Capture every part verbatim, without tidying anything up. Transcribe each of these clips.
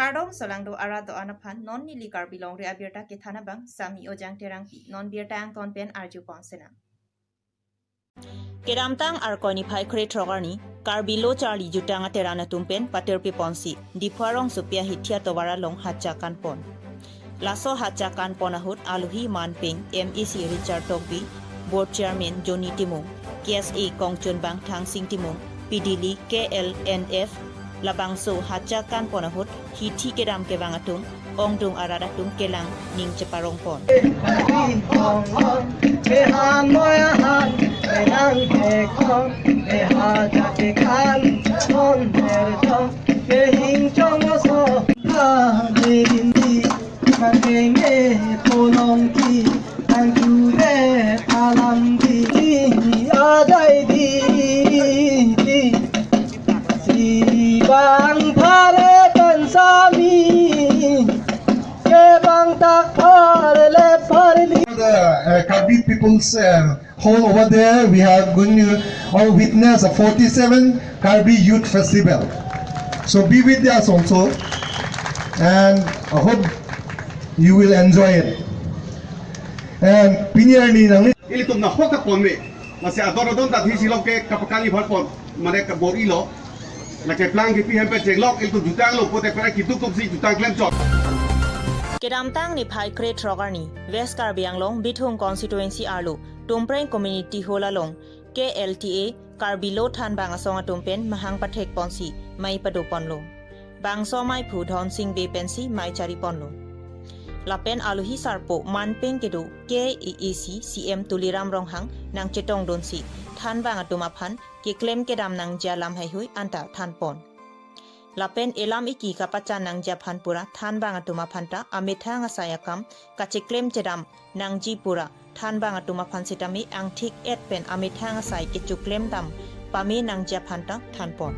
Kardom, solangdo arat do-an aphan, non neli Karbi Longri abirta kethan abang Sami Ojang Terangpi, non birta angton pen arju pon sinang. Kedamtang Arkoi niphai krethrok arni, Karbi Lo Charli Jutang Ateran atum pen patirpi ponsi, Diphu arongsopi ahithi atovar along hacha kanpon. Laso hacha kanpon ahut alohi manpeng M A C Richard Tokbi, Board Chairman Johnny Timung, K S A kongchunbang Thangsing Timung, P D L, K L N F, labangso hacha kanpon ahut hithi kedam kevang atum, ongdung arat atum kelang ning cheparong pon. Bang phare kan sami, ke bang tak phare le phare li. The uh, Karbi People's uh, Hall over there, we are going to all witness a forty-seven Karbi Youth Festival. So be with us also, and I hope you will enjoy it. And pini arni nang ilitum nahok ta ponme. Lasi adon adon ta thisi lok ke kapakali bhar pon. Mane kabor-ilo. Lake plang kipi hem pen chenglok ilitum jutang lo pote pera kituk tumsi jutang klemchot. Kedamtang niphai krethrok arni, West Karbi Anglong, Bithung Constituency arlo, Tumpreng Community Hall along, K L T A, Karbi Lo Thanbang Asong atum pen mahang pathek ponsi, mei pado ponlo. Bangso meiphu Dhonsing Bey pensi mei chari ponlo. Lapen alohi sarpo manpeng kedo K A A C C M Tuliram Ronghang nangchetongdunsi thanbang atum aphan keklem kedam nangji alam heihui anta thanpon. Lapen elam iki kapachan nangji aphan pura thanbang atum aphan ta amethang asai akam kacheklem chedam nangji pura thanbang atum aphan sitame angthik et pen amethang asai kechoklem dam pame nangji aphan ta thanpon.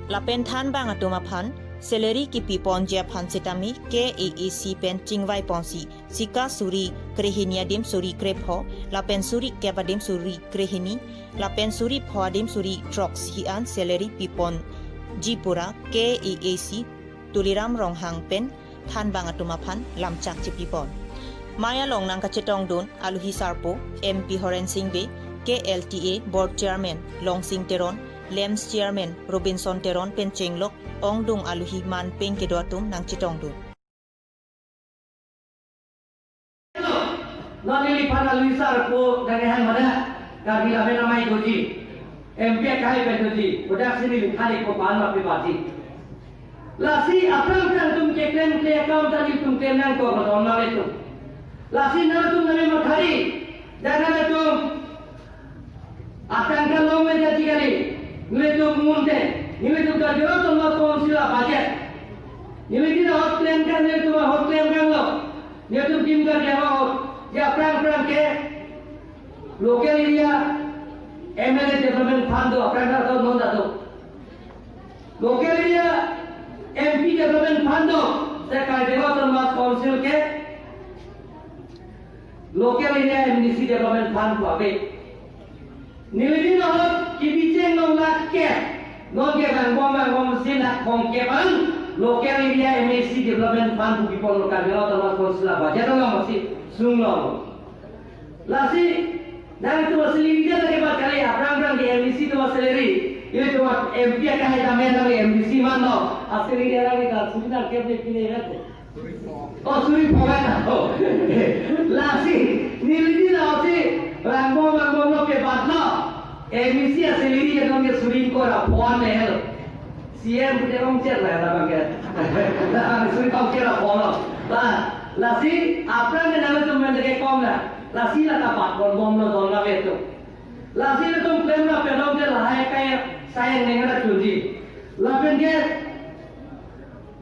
Lapen thanbang atum aphan salary kipi ponji aphan sitame K A A C pen chingvai ponsi sika suri krehini adim suri krepho, lapen suri kep adim suri krehini, lapen suri pho adim suri throksi an salary piponji pura K A A C Tuliram Ronghang pen thanbang atum aphan lamchak chepipon. Mei along nangkachetongdun alohi sarpo M P Horensing Bey, K L T A Board Chairman Longsing Teron, LAMPS Chairman Robinson Teron pen chenglok ongdung alohi manpeng kedo atum nangchetongdun. Non neliphan alohi sarpo dang hang mana, Karbi lapen amei doji, M P akai pen doji, kodak si neli khali ko pan ma pe baji. Lasi aphrang aphrang atum keklem kle akam ta nelitum klem nangkok don ma ilitum. Lasi nangtum nangli mathari, dang nangtum atangka longledet kali, nelitum munte, nelitum Karbi Anglong Autonomous Council a budget. Nelitum ahok klem kan, nelitum ahok klem kan lo. Nelitum kim Karbi Anglong ahok, ya aphrang aphrang ke local area M L A development fund do, aphrang aphrang do non do. Local area M P development fund do, te Karbi Anglong Autonomous Council ke local area M D C development fund pu ave. Nelitum ahok kebicheng along lakh kep, non ke bang bom bang bom si lakh kep an local area M A C development fund pu pipon lo Karbi Anglong Autonomous Council a budget along masi sung lo. Lasi nangtum salary dia lagi bat kali, aphrang aphrang ke M D C atum salary, ilitum M P akai dam nangli M D C man lo, a salary dia lagi ka suri nang kep dia pine vet. Oh, suri pho vet. Oh. Lasi nelitum lasi rangbo rangbo lo ke bat lo. M D C a salary dia dong ke suri ko ra pho an lo. C M pute kong chet la la bang ke. La bang suri kong chet la pho lo. La, lasi aphrang ke nangtum men ke kong la. Lasi la ta bat bon bom lo don la veto. Lasi nangtum klem la pedong ke lahai kai sayang dengan tunji. Lapen ke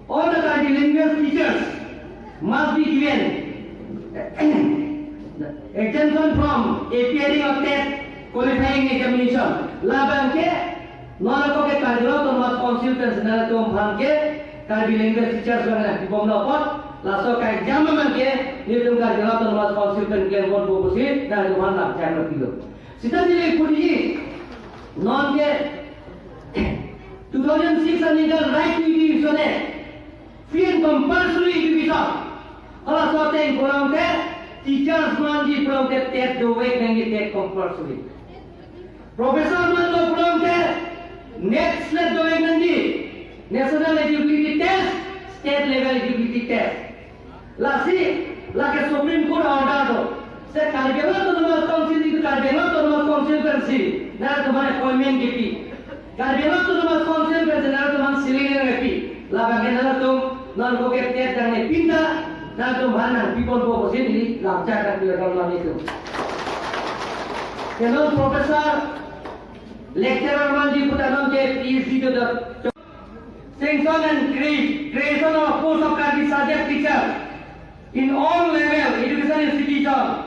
all the Karbi language teachers must be given exemption from appearing of TET qualifying examination. Labang ke non ako ke Karbi Anglong Autonomous Council pen si nangtum aphan ke Karbi language teachers bang na pibom na pot, laso ka exam bang ke nelitum Karbi Anglong Autonomous Council pen klem pon pusi nangtum aphan lamchak na pilo. Sita neli pudi non ke two thousand six aningkan Right to Education Act P N compulsory education. Halaso ateng pulote teachers manji pulote TET dovek nangji, TET compulsory. Professor manlo pulote NET SLET dovek nangji, National Eligibility Test, State Level Eligibility Test. Lasi, lake Supreme Court order do. Se Karbi Anglong Autonomous Council, itu Karbi Anglong Autonomous Council pensi nangtum appointment kipi. Karbi Anglong Autonomous Council pensi nangtum sealing kipi. Labang ke nangtum non ko ke TET dang ne pinta, nangtum aphan nangpiponpo pusi neli lamchak nangpi alam itu. Ke non professor, lecturer manji puta non ke PhD do. Sanction and cre-, creation of post of Karbi subject teacher in all level education institution,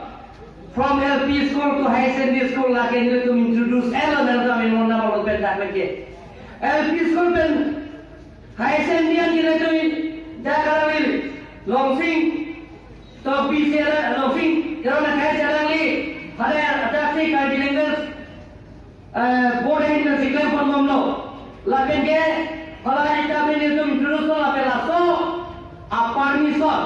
from L P school to higher secondary school, lake nelitum introduce elo, nelitum amen mona molo pen dak pen ke. L P school pen higher secondary an nelitum dak alam Longsing, to P C L, Longsing, Teron akhai Chalangli, hala adak si Karbi language eh, board ahin pensi klem ponbomlo. Lapen ke, hala ita pen nelitum introduce lo lapen laso a-permission,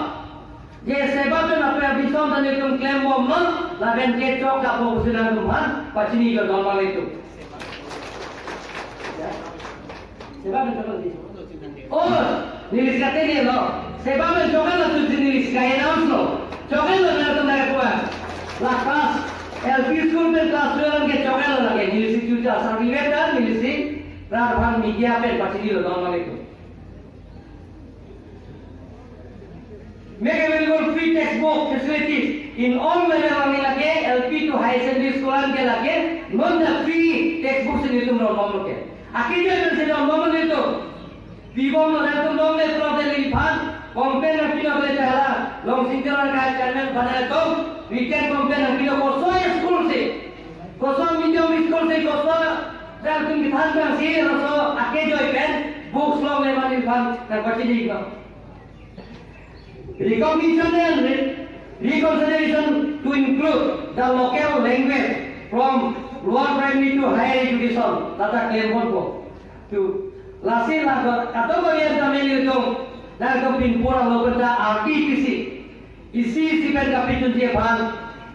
je SEBA pen a-permission ta nelitum klembomlo, lapen ke chok kapo pusi nangtum aphan pachini lo don abang itu. Ya. SEBA pen chok lo di. Oh, neli sika tene lo. SEBA pen chok lo tu neli sika announce lo. Chok lo nangtum nangkepuan. La class L P school pen class twelve ke chok lo lake. Neli si tu ja sarvi veta, neli si rat aphan media pen pachini lo don abang itu. Make available free textbook facilities in all level, along lake L P to higher secondary school an ke lake non ta free textbook si nelitum ron bomlo ke. Akejoi pensi ron bomlo nelitum. Pibomlo, nangtum longle pulote neliphan complain nangpilo le hala Longsing Teron akhai chairman aphan nangtum written complain nangpilo, koso school si, koso medium school si, koso nangtum kethan abang si, laso akejoi pen books longle ma neliphan nangpachini lo. Recognition and re-, reconciliation to include the local language from lower primary to higher education, lata klem ponpo. To, lasi la kadokave an ta nelitum nangtum pinpur along pen ta R T P C, isi isi pen kapachunji aphan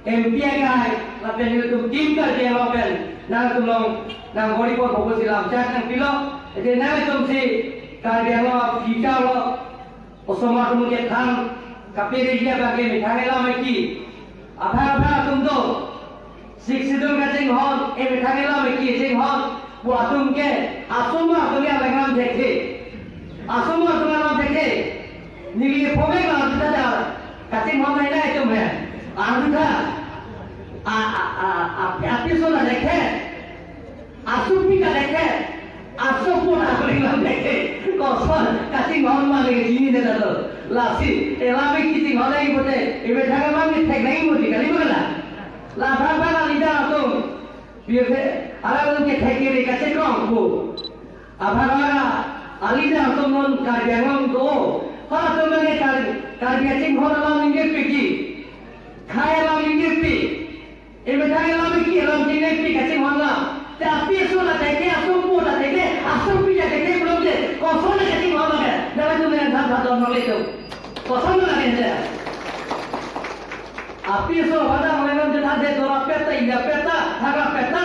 M P akhai lapen nelitum Team Karbi Anglong pen nangtum along nangbor-i ponpo pusi lamchak nangpilo. Ede nangtum si Karbi Anglong a-future lo. Osomar atum kethan, kapereji abang ke methang elam eki. Aphan aphan atum do. Sixth Schedule kachinghon, e methang elam eki chinghon pu atum ke, asomar atum ke alang lam thekthe. Asomar atum alam thekthe. Neli phone la kita da. Kachinghon nai nai atum he. Arutha. A, a, a, a, apiso la thekthe. Asopi ta thekthe, asopo ta aling lam thekthe. Koson kachinghon ma le chinine ta do. Lasi, elam eki chinghon lagi pute, ebe thang ma ni thek lagi pute, kali ma la. La bhag bhag a-leader atum, biar the, alang atum ke thek kiri kachekrong pu. Abhag bhag a-leader atum non Karbi Anglong do. Halatum ke Kar-, Karbi kachinghon alam ningje peki. Khai alam ningje pe. Ebe thang elam eki, elam chinine pe kachinghon la. Te apiso la thekthe, asopo la thekthe, asopi la thekthe pulote, koson la kachinghon la ke. Nangtum nangthan than don nang le tu. Koson la ke je. Apiso pada mengan je thade dora peta, ida peta, thara peta.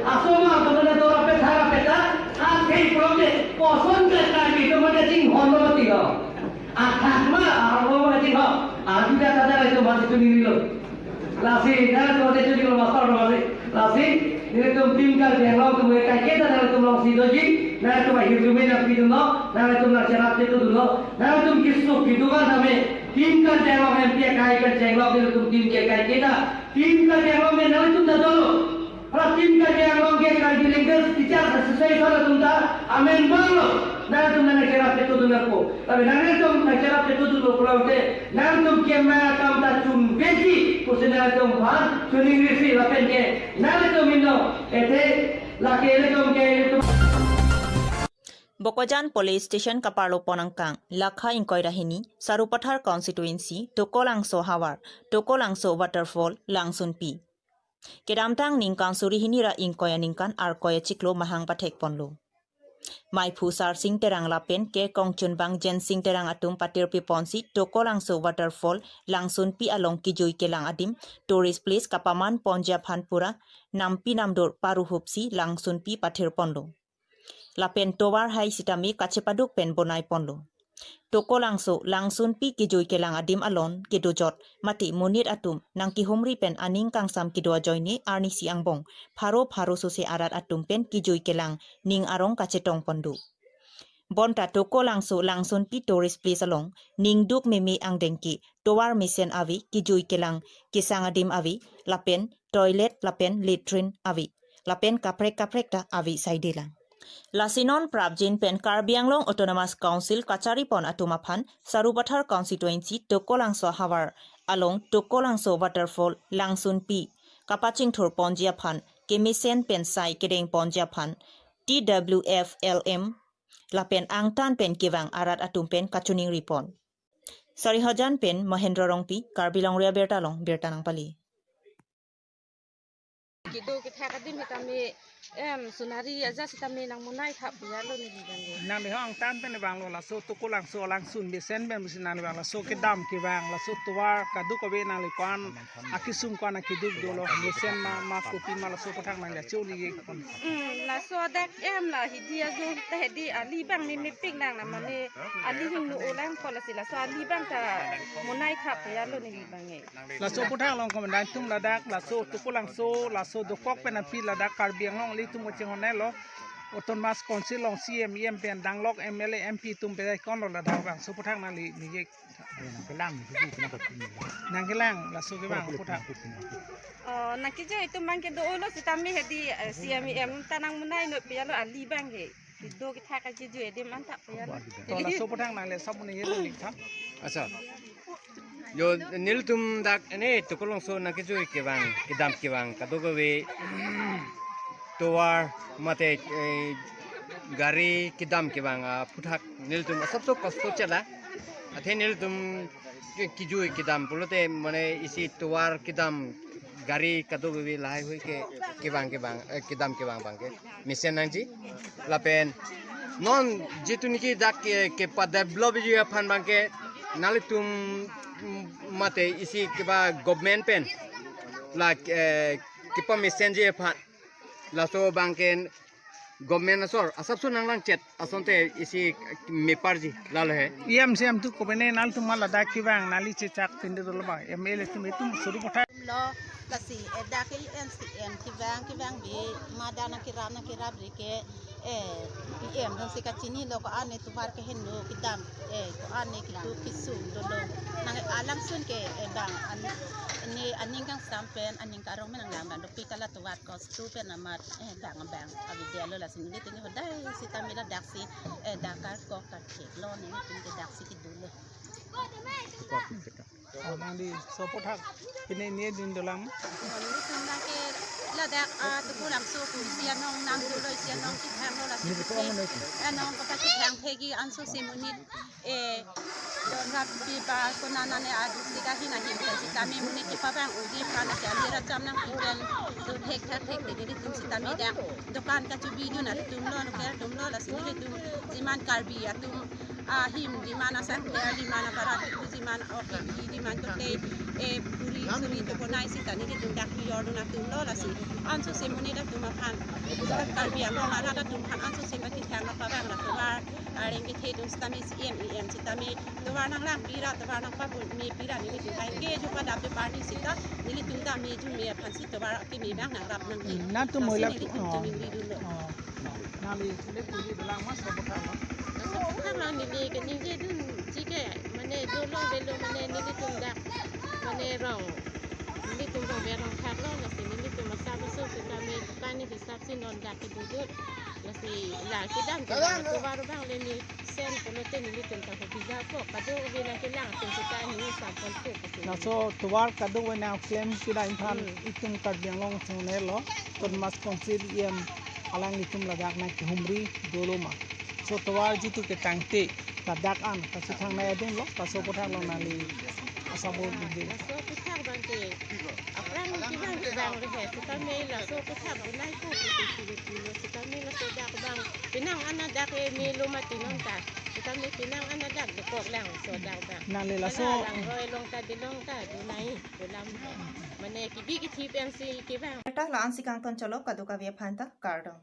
Asomar atum ne dora peta, thara peta. Athe pulote, koson ke Karbi atum kachinghon lo mati lo. Athak ma, arlo ma kachinghon. Arju ta kada le tu masih tu nilo. Lasi, nangtum ate chuni lo master lo lasi. Lasi, nelitum Team Karbi Anglong atum ke kaiketa nangtum alongsi doji, nangtum ahirjume nangpidunlo, nangtum nangcherap chetudunlo, nangtum kesung keduk an tame, Team Karbi Anglong M P akhai pen chenglok nelitum team ke kaiketa, Team Karbi Anglong ke nangtum ta dolo. Hala Team Karbi Anglong ke Karbi Language Teachers Association atum ta amen bang lo. Nangtum nangcherap chetudun nangpo. Tapi nangtum nangcherap chetudunlo pulote, nangtum keme akam ta chunveji pusi nangtum aphan chuning risi lapen ke nangtum inno ethe lake nangtum ke nangtum. Bokajan Police Station kaparlo pon angkang, Lakha ingkoi ra hini, Sarupathar Constituency, Tokolangso Havar, Tokolangso Waterfall, langsunpi. Kedamtang ningkan suri hini ra ingkoi aningkan Arkoi achiklo mahang pathek ponlo. Maiphu Sarsing Terang lapen K Kongchunbang Jensing Terang atum patirpi ponsi Tokolangso Waterfall Langsunpi along kejui kelang adim tourist place kapaman ponji aphan pura nampi namdur paruhupsi Langsunpi pathir ponlo. Lapen tovar hai sitame kachepaduk pen bonai ponlo. Tokolangso Langsunpi kejui kelang adim alon kedojot mate monit atum nangkehumri pen aning kangsam kedo ajoine arnisi angbong pharo pharo sose arat atum pen kejui kelang ning arong kachetong pondo. Bonta Tokolangso Langsunpi tourist place along ningduk meme angdengke tovar mesen ave, kejui kelang kesang adim ave, lapen toilet lapen latrine ave, lapen kaprek kaprek ta ave saidelang. Lasi non prapjin pen Karbi Anglong Autonomous Council kachari pon atum aphan Sarupathar constituency Tokolangso havar along Tokolangso Waterfall Langsunpi kapachingthur ponji aphan kemesen pen sai kedeng ponji aphan T W F L M lapen angtan pen kevang arat atum pen kachiningri pon. Sarihajan pen Mahendra Rongpi, Karbi Longri Abirta along birta nangpale. Kedo kethak adim sitame, em, sunari aja sitame nangmonai thap ya lo neli bang. Nangli ho angtan pen vanglo, laso Tokolangso Langsun mesen pen mesen nangli vang, laso kedam kevang, laso tovar kadokave nangli ko-an akesung ko-an akeduk dolo, mesen ma, ma kopi ma, laso aputhak nangli achu ni ye kon. Hmm, laso dak em la hidi ajo ta hidi ali bang ni mepik nang na mane ali hingno olang ko, lasi laso ali bang ta monai thap ya lo neli bang e. Laso aputhak along komandan atum ladak, laso Tokolangso, laso dokok pen api ladak Karbi Anglong ilitum kachinghon lo. Autonomous Council along C M, E M pen danglok M L A, M P atum pen kon lo ladak bang. Laso aputhak nangli nijek. Nangkelang, nangkelang, laso kevang aputhak. Oh, nangkejui atum bang kedo lo sitame hidi, eh, C M, E M ta nangmonai no pi ya lo ali bang he. Kedo kethak kejui adim an thap ya lo. To laso aputhak nangli sab muni ye lo nik tha. Accha. Jo, nelitum dak ene Tokolangso nangkejui kevang, kedam kevang kadokave tovar mate, eh, gari kedam kevang aputhak nelitum asapso kosto chela. Athe nelitum ke-, kejui kedam pulote mane isi tovar kedam gari kadokave lahai hui ke kevang kevang, eh, kedam kevang bang ke mesen nangji. Lapen non jitu niki dak ke, kepadevelop ji aphan bang ke nanglitum, mm, mate isi keba government pen la, eh, kepamesen ji aphan laso bang ke government asor asapso nanglang chet asonte isi meparji lalo he. E M C M tu kopine nangtum ma ladak kevang nangli chechak tende dolo ba M L A atum itum suru pathai. Lo lasi, eh, dak ke E M C M kevang kevang bi ma da nangkerap nangkerap ri ke, eh, E M atum si kachinilo ko-an ne tovar kehingno kedam, eh, ko-an ne keduk kesung dolo. Nang alangsun ke, eh, bang an, ne aning kangsam pen aning karong menang lang bang dopik kala tovar kos tu pen amat, eh, bang bang avidya lo, lasi nelitum ke hodai sitame ladak si, eh, dak karkok karthek lo, nelitum ke dak si kedo lo. Oh, nangli laso aputhak pine ne dun dolang. Nelitum bang ke ladak, ah, Tokolangso pu isi anong nangdolo, isi anong kethang lo, lasi pine anong kapachethang phegi anso si monit, eh, don rap pi ba konat nane adu si kahin ahin pen sitame monit kepavang uji pran si ali racham nangpi pen do thek thak thek te nelitum sitame dak dokan kachebi dun atum lo, local atum lo, lasi nelitum jiman Karbi atum ahim jiman asang ke jiman aparat jiman oki jiman kote, eh, puri suri to bonai sita nelitum dak pijor dun atum lo, lasi anso si monit atum aphan Karbi Anglong arat atum aphan anso si kachethang kapavang la tovar areng kethe atum sitame C M, E M sitame tovar nanglang pira, tovar nangpabun me pira nelitum hai ke jupa dap jupa ni sita nelitum dam me jun me aphan si tovar keme bang nangrap nangji. Hmm, nangtum lasi moilak nelitum oh. Chiningri dun lo. Oh. Nangli le puli dolang ma laso aputhak lo. Laso aputhak lo neli keningje dunji ke mane dolo avelo mane nelitum dak mane rong, nelitum rong ve rong thak lo, lasi nelitum asapso sitame kani hisap si non dak kedo dun, lasi la kedam kedam tovar bang le mesen pulote nelitum ta ko bijapo kadokave nangkelang atum sita ni sampon ko. Laso tovar kadokave nangklem kedam aphan hmm. Itum Karbi Anglong chongnelo, Autonomous Council E M alanglitum ladak nangkehumri dolo ma. Laso tovar jitu ke tangte ladak an kachethang nai adim lo, laso aputhak lo nangli asabo dide. Laso aputhak bang ke aphrang kevang ke Ang rehe, sitame laso kethap bunai ko, kiti kiti kilo, sitame laso dak abang. Penang an adak e melo mati non ta. Sitame penang an adak dokok lang so dak abang. Nang le laso. Mana langroi along ta, dilong ta, dunai, kulam. Mane kebi kethip M C kevang. Warta la-an si kangton cholo, kadokave aphan ta kardom.